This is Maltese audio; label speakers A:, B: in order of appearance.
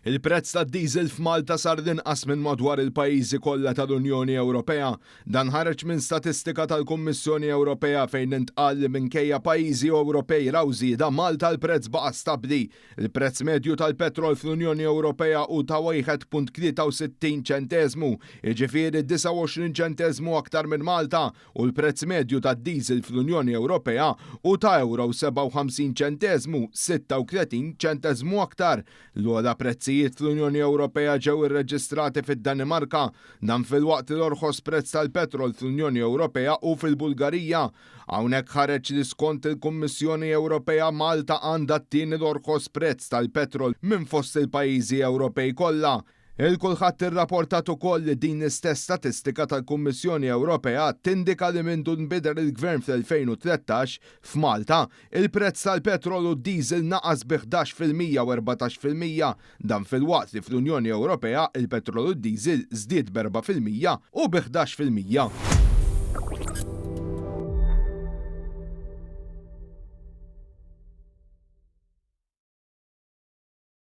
A: Il-prezz tad-diesel f'Malta sar l-inqas minn madwar il-pajjiżi kollha tal-Unjoni Ewropea. Dan ħareġ minn statistika tal-Kummissjoni Ewropea fejn intqal li minkejja pajjiżi Ewropej raw żieda, Malta l-prezz baqa' stabbli. Il-prezz medju tal-petrol fl-Unjoni Ewropea hu ta' 1.63 ċenteżmu, jiġifieri 29 ċenteżmu aktar minn Malta, u l-prezz medju tad-diesel fl-Unjoni Ewropea hu ta' ewro u 57 ċenteżmu, 36 ċenteżmu aktar. L-ogħla prezzijiet fl-Unjoni Ewropea ġew irreġistrati fid-Danimarka. Dan filwaqt li l-orħos prezz tal-petrol fl-Unjoni Ewropea hu fil-Bulgarija. Hawnhekk ħareġ li skont il-Kummissjoni Ewropea Malta għandha t-tieni l-orħos prezz tal-petrol minn fost il-pajjiżi Ewropej kollha. Il-Kulħadd irraportat ukoll li din l-istess statistika tal-Kummissjoni Ewropea tindika li mindu nbidel il-Gvern fl-2013, f'Malta, il-prezz tal-petrol u d-diesel naqas bi 11% u 14%, dan filwaqt li fl-Unjoni Ewropea il-petrol u d-diesel żdied b'4% u bi 11%.